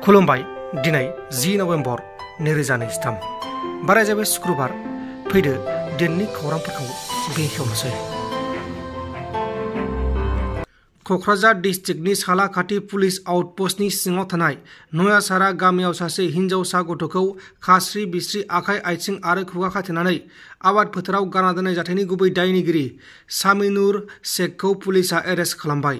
खुलुमबाय दिनै 10 नभेम्बर 2023 बाराय जाबाय शुक्रबार फैदो दिननि खौरांफोरखौ बेखेवनोसै। क'क्राझार डिस्ट्रिक्टनि सालाखाथि पुलिस आउटपस्टनि सिङाव थानाय नयासारा गामियाव सासे हिनजावसा गथ'खौ खास्रि बिस्रि आखाइ आथिं आरो खुगा खाथेनानै आबाद फोथाराव गारना दोननाय जाथायनि गुबै दायनिगिरि सामिनुर शेखखौ पुलिसआ एरेस्ट खालामबाय।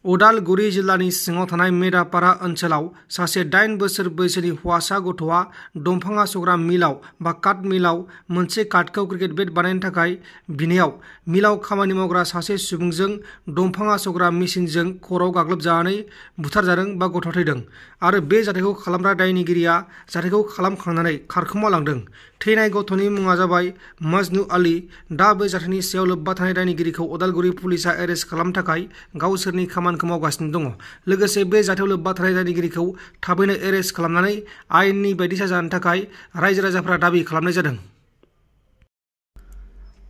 उदालगुरि जिल्लानि सिङाव थानाय मेदापारा ओनसोलाव सासे 8 बोसोर बैसोनि हौवासा गथ'आ दंफां हास'ग्रा मिलाव बा काट मिलाव मोनसे काटखौ क्रिकेट बेट बानायनो थाखाय बिनायाव मिलाव खामानि मावग्रा सासे सुबुंजों दंफां हास'ग्रा मेसिनजों खर'आव गाग्लोबजानानै बुथारजादों बा गथ' थैदों आरो बे जाथायखौ खालामग्रा दायनिगिरिया जाथायखौ खालामखांनानै खारखोमा लांदों। थैनाय गथ'नि मुङा जाबाय मजनु आली। दा बे जाथायनि सायाव लोब्बा थानाय दायनिगिरिखौ उदालगुरि पुलिसआ एरेस्ट खालामनो थाखाय गावसोरनि खामानिखौ मावगासिनो दङ। लोगोसे बे जाथायाव लोब्बा थानाय दायनिगिरिखौ थाबैनो एरेस्ट खालामनानै आयेननि बायदि साजा होनो थाखाय रायजो राजाफोरा दाबि खालामनाय जादों।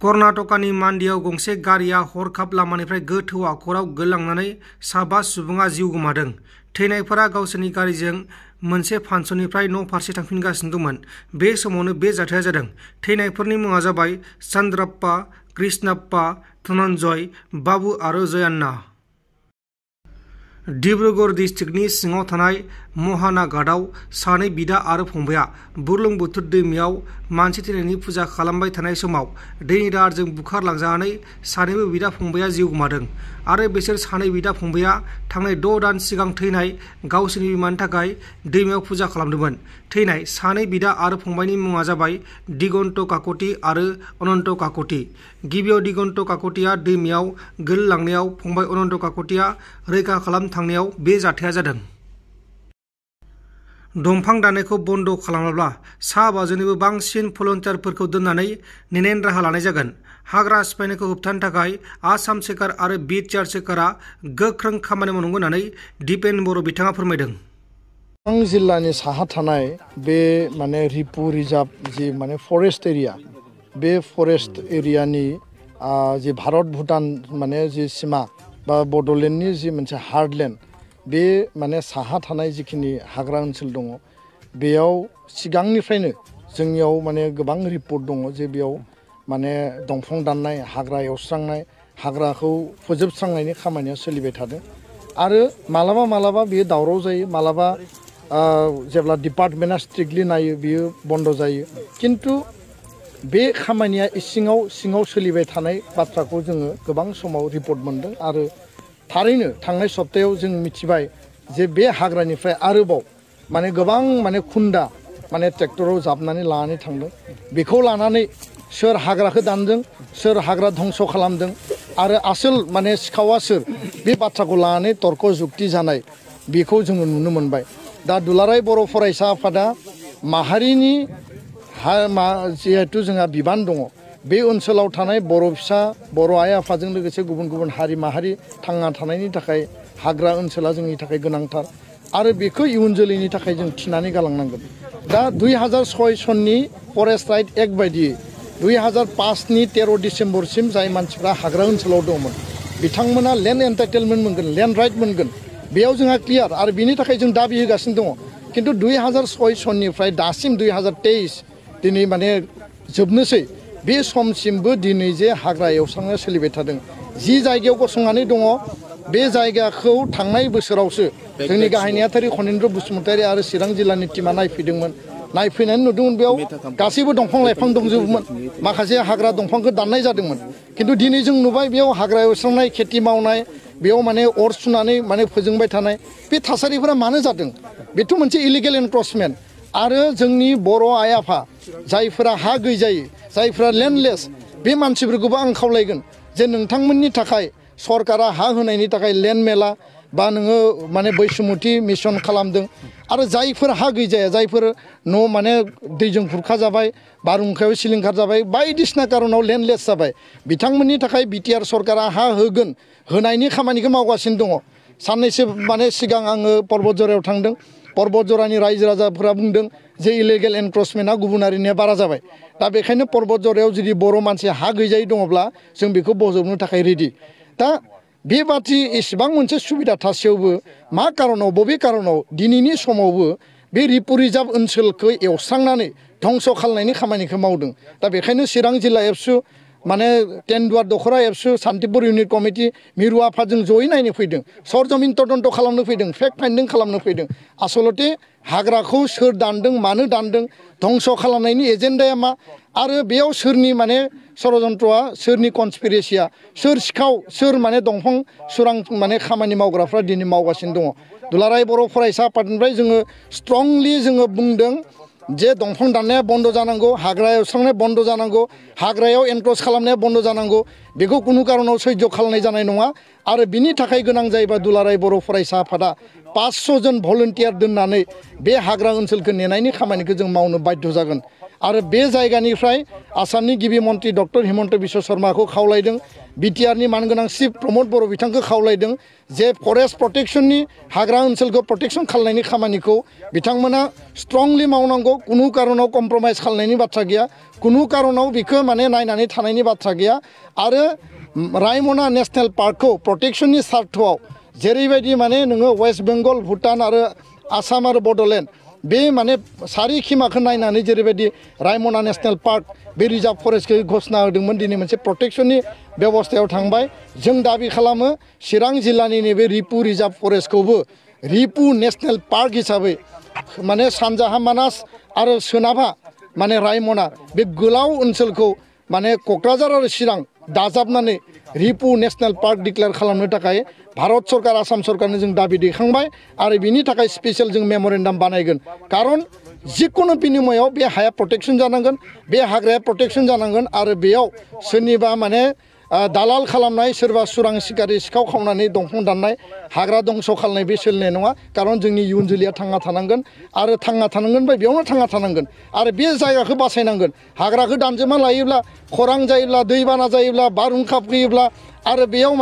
कर्नाटकानि मान्डियाव गंसे गारिया हरखाब लामानिफ्राय गोथौ हाखराव गोलैलांनानै सा 5 सुबुङा जिउ गोमादों। थैनायफोरा गावसोरनि गारिजों मोनसे फांसननिफ्राय न' फारसे थांफिनगासिनो दंमोन। बे समावनो बे जाथाया जादों। थैनायफोरनि मुङा जाबाय चन्द्राप्पा, कृष्णाप्पा, धनन्जय, बाबु आरो जयान्ना। डिब्रुगड़ डिस्ट्रिक्टनि सिङाव थानाय महानाघाटआव सानै बिदा आरो फंबायआ बुरलुंबुथुर दैमायाव मानसि थैनायनि फुजा खालामबाय थानाय समाव दैनि दाहारजों बुखारलांजानानै सानैबो बिदा फंबायआ जिउ गोमादों आरो बिसोर सानै बिदा फंबायआ थांनाय 6 दान सिगां थैनाय गावसोरनि बिमानि थाखाय दैमायाव फुजा खालामदोंमोन। थैनाय सानै बिदा आरो फंबायनि मुङा जाबाय दिगन्त काकति आरो अनन्त काकति। गिबियाव दिगन्त काकतिया दैमायाव गोलैलांनायाव फंबाय अनन्त काकतिया रैखा खालामनो थांनायाव बे जाथाया जादों। दंफां दाननायखौ बन्द खालामाब्ला 5,000निबो बांसिन भलन्टियारफोरखौ दोननानै नेनायनि राहा लानाय जागोन। हाग्रा सिफायनायखौ होबथानो थाखाय आसाम सोरखार आरो बिटिआर सोरखारा गोख्रों खामानि मावनांगौ होननानै दिपेन बर' बिथाङा फोरमायदों। चिरां जिल्लानि साहा थानाय बे माने रिपु रिजार्भ जि माने फरेस्ट एरिया, बे फरेस्ट एरियानि जि भारत भुटान माने जि सिमा बा बड'लेण्डनि जि मोनसे हार्डलेण्ड, बे माने साहा थानाय जिखिनि हाग्रा ओनसोल दङ, बेयाव सिगांनिफ्रायनो जोंनियाव माने गोबां रिपर्ट दङ जे बेयाव माने दंफां दाननाय, हाग्रा एवस्रांनाय, हाग्राखौ फोजोबस्रांनायनि खामानिया सोलिबाय थादों आरो मालाबा मालाबा बेयो दावराव जायो, मालाबा जेब्ला डिपार्टमेन्टआ स्ट्रिक्टलि नायो बियो बन्द जायो। खिन्थु बे खामानिया सिङाव सोलिबाय थानाय बाथ्राखौ जोङो गोबां समाव रिपर्ट मोनदों आरो थारैनो थांनाय सप्तायाव जों मिथिबाय जे बे हाग्रानिफ्राय आरोबाव माने गोबां माने खुन्दा माने ट्रेक्टराव जाबनानै लानानै थांदों। बेखौ लानानै सोर हाग्राखौ दानदों, सोर हाग्रा धंस खालामदों आरो आसोल माने सिखावा सोर, बे बाथ्राखौ लानानै तर्क जुक्ति जानाय बेखौ जोङो नुनो मोनबाय। दा दुलाराय बर' फरायसा आफादा माहारिनि जिहेतु जोंहा बिबान दङ, बे ओनसोलाव थानाय बर' फिसा, बर' आइ आफाजों लोगोसे गुबुन गुबुन हारि माहारि थांना थानायनि थाखाय हाग्रा ओनसोला जोंनि थाखाय गोनांथार आरो बेखौ इयुन जोलैनि थाखाय जों थिनानै गालांनांगोन। दा 2006 सननि फरेस्ट राइट एक्ट बायदियै 2005नि 13 डिसेम्बरसिम जाय मानसिफ्रा हाग्रा ओनसोलाव दंमोन बिथांमोना लेन्ड एन्टाइटेलमेन्ट मोनगोन, लेन्ड राइट मोनगोन। बेयाव जोंहा क्लियार आरो बिनि थाखाय जों दाबि होगासिनो दङ। खिन्थु 2006 सननिफ्राय दासिम 2023 दिनै माने जोबनोसै, बे समसिमबो दिनै जे हाग्रा एवस्रांनाया सोलिबाय थादों। जि जायगायाव गसंनानै दङ बे जायगाखौ थांनाय बोसोरावसो जोंनि गाहाय नेहाथारि खनिन्द्र बसुमतारी आरो चिरां जिल्लानि टिमा नायफैदोंमोन। नायफैनानै नुदोंमोन बेयाव गासैबो दंफां लाइफां दंजोबोमोन, माखासे हाग्रा दंफांखौ दाननाय जादोंमोन। खिन्थु दिनै जों नुबाय बेयाव हाग्रा एवस्रांनाय, खेथि मावनाय, बेयाव माने अर सुनानै माने फोजोंबाय थानाय, बे थासारिफोरा मानो जादों? बेथ' मोनसे इलिगेल एनक्रचमेन्ट। आरो जोंनि बर' आइ आफा जायफोरा हा गैजायै, जायफोरा लेन्डलेस, बे मानसिफोरखौबो आं खावलायगोन जे नोंथांमोननि थाखाय सरकारा हा होनायनि थाखाय लेन्ड मेला बा नोङो माने बैसुमुथि मिशन खालामदों आरो जायफोर हा गैजाया, जायफोर न' माने दैजों खुरखा जाबाय, बारहुंखायाव सिलिंखार जाबाय, बायदिसिना कारनाव लेन्डलेस जाबाय, बिथांमोननि थाखाय बिटिआर सरकारा हा होगोन, होनायनि खामानिखौ मावगासिनो दङ। साननैसो माने सिगां आङो पर्बतजरायाव थांदों। पर्बतजरानि रायजो राजाफोरा बुंदों जे इलिगेल एनक्रचमेन्टआ गुबुन हारिनिया बारा जाबाय। दा बेखायनो पर्बतजरायाव जुदि बर' मानसि हा गैजायै दङब्ला जों बेखौ बजबनो थाखाय रेडि। दा बेबादि एसेबां मोनसे सुबिदा थासेयावबो मा कारनाव बबे कारनाव दिनैनि समावबो बे रिपु रिजार्भ ओनसोलखौ एवस्रांनानै धंस' खालामनायनि खामानिखौ मावदों। दा बेखायनो चिरां जिल्ला एबसु माने टेन्डुवार दखरा एबसु सान्तिपुर इउनिट कमिटि मिरु आफादजों जयै नायनो फैदों, सरजमिन तदन्त खालामनो फैदों, फेक्ट फाइन्डिं खालामनो फैदों। आसलते हाग्राखौ सोर दानदों, मानो दानदों, धंस' खालामनायनि एजेन्डाया मा, आरो बेयाव सोरनि माने षड़यन्त्रआ, सोरनि कनस्पिरेसिया, सोर सिखाव, सोर माने दंफां सुरां माने खामानि मावग्राफ्रा दिनै मावगासिनो दङ। दुलाराय बर' फरायसा आफादनिफ्राय जोङो स्ट्रंलि जोङो बुंदों जे दंफां दाननाया बन्द जानांगौ, हाग्रा एवस्रांनाया बन्द जानांगौ, हाग्रायाव एनक्रोच खालामनाया बन्द जानांगौ। बेखौ कुनु कारनाव सैज्य खालामनाय जानाय नङा। आरो बिनि थाखाय गोनां जायोबा दुलाराय बर' फरायसा आफादा 500 जन भलन्टियार दोननानै बे हाग्रा ओनसोलखौ नेनायनि खामानिखौ जों मावनो बाध्य जागोन। आरो बे जायगानिफ्राय आसामनि गिबि मन्त्रि डक्टर हिमन्त बिश्व शर्माखौ खावलायदों, बिटिआरनि मानगोनां चिफ प्रमद बर' बिथांखौ खावलायदों जे फरेस्ट प्रटेक्शननि हाग्रा ओनसोलखौ प्रटेक्शन खालामनायनि खामानिखौ बिथांमोना स्ट्रंलि मावनांगौ। कुनु कारनाव कम्प्रमाइज खालामनायनि बाथ्रा गैया, कुनु कारनाव बिखौ माने नायनानै थानायनि बाथ्रा गैया। आरो रायमना नेशनेल पार्कखौ प्रटेक्शननि सार्थआव जेरैबायदि माने नोङो वेस्ट बेंगल, भुटान आरो आसाम आरो बड'लेण्ड बे माने सारि खिमाखौ नायनानै जेरैबायदि रायमना नेशनेल पार्क बे रिजार्भ फरेस्टखौ घोषणा होदोंमोन, दिनै मोनसे प्रटेक्शननि बेबस्थायाव थांबाय। जों दाबि खालामो चिरां जिल्लानि नैबे रिपु रिजार्भ फरेस्टखौबो रिपु नेशनेल पार्क हिसाबै माने सानजाहा मानास आरो सोनाबहा माने रायमना बे गोलाव ओनसोलखौ माने क'क्राझार आरो चिरां दाजाबनानै रिपु नेशनेल पार्क डिक्लेयार खालामनो थाखाय भारत सरकार, आसाम सरकारनो जों दाबि दैखांबाय। आरो बिनि थाखाय स्पेसियेल जों मेम'रेन्डाम बानायगोन। कारन जिकुनु बिनिमयाव बे हाया प्रटेक्शन जानांगोन, बे हाग्राया प्रटेक्शन जानांगोन। आरो बेयाव सोरनिबा माने दालाल खालामनाय, सोरबा सुरां सिखारि सिखाव खावनानै दंफां दाननाय, हाग्रा दंस' खालामनाय बे सोलिनाय नङा। कारन जोंनि इयुन जोलैया थांना थानांगोन, आरो थांना थानांगोन बा बेयावनो थांना थानांगोन। आरो बे जायगाखौ बासायनांगोन। हाग्राखौ दानजोबना लायोब्ला, खरां जायोब्ला, दैबाना जायोब्ला, बारहुंखा फैयोब्ला, आरो बेयाव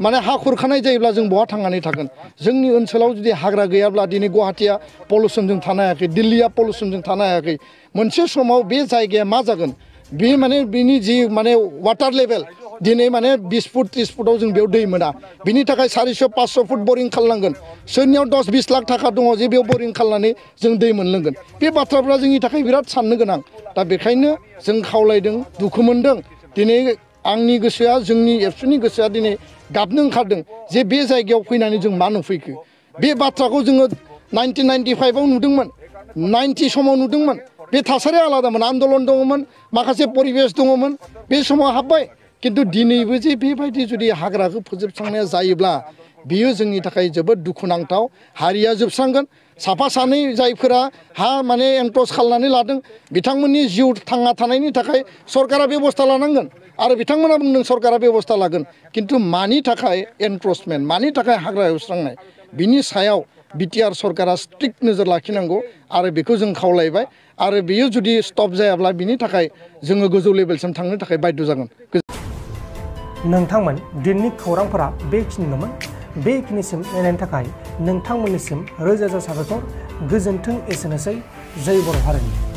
माने हा खुरखानाय जायोब्ला जों बहा थांनानै थागोन। जोंनि ओनसोलाव जुदि हाग्रा गैयाब्ला दिनै गुवाहाटिया पलुसनजों थानो हायाखै, दिल्लीया पलुसनजों थानो हायाखै। मोनसे समाव बे जायगाया मा जागोन, बे माने बिनि जि माने वाटार लेभेल दिनै माने 20 फुट 30 फुटाव जों बेयाव दै मोना। बिनि थाखाय 400-500 फुट बरिं खालामनांगोन। सोरनियाव 10-20 लाख थाखा दङ जे बेयाव बरिं खालामनानै जों दै मोनलोंगोन। बे बाथ्राफ्रा जोंनि थाखाय बिराद साननो गोनां। दा बेखायनो जों खावलायदों, दुखु मोनदों। दिनै आंनि गोसोआ, जोंनि एबसुनि गोसोआ दिनै गाबनो ओंखारदों जे बे जायगायाव फैनानै जों मा नुफैखो। बे बाथ्राखौ जोङो 1995आव नुदोंमोन, 90 समाव नुदोंमोन। बे थासारिया आलादामोन, आन्दलन दङमोन, माखासे परिबेस दङमोन, बे समाव हाबबाय। किन्तु दिनैबो जे बेबायदि जुदि हाग्राखौ फोजोबस्रांनाया जायोब्ला बियो जोंनि थाखाय जोबोद दुखुनांथाव। हारिया जोबस्रांगोन। साफा सानै जायफोरा हा माने एनक्रोच खालामनानै लादों, बिथांमोननि जिउ थांना थानायनि थाखाय सरकारा बेबस्था लानांगोन। आरो बिथांमोना बुंदों सरकारा बेबस्था लागोन। किन्तु मानि थाखाय एनक्रोचमेन्ट, मानि थाखाय हाग्रा एवस्रांनाय, बिनि सायाव बिटिआर सरकारा स्ट्रिक्ट नोजोर लाखिनांगौ। आरो बेखौ जों खावलायबाय। आरो बेयो जुदि स्टप जायाब्ला बिनि थाखाय जोङो गोजौ लेभेलसिम थांनो थाखाय बाध्य जागोन। नोंथांमोन दिनैनि खौरांफोरा बेखिनिल'मोन। बेखिनिसिम नायनायनि थाखाय नोंथांमोननिसिम रोजा रोजा साबायखर। गोजोन्थों। एसेनोसै। जय बर' हारिनि।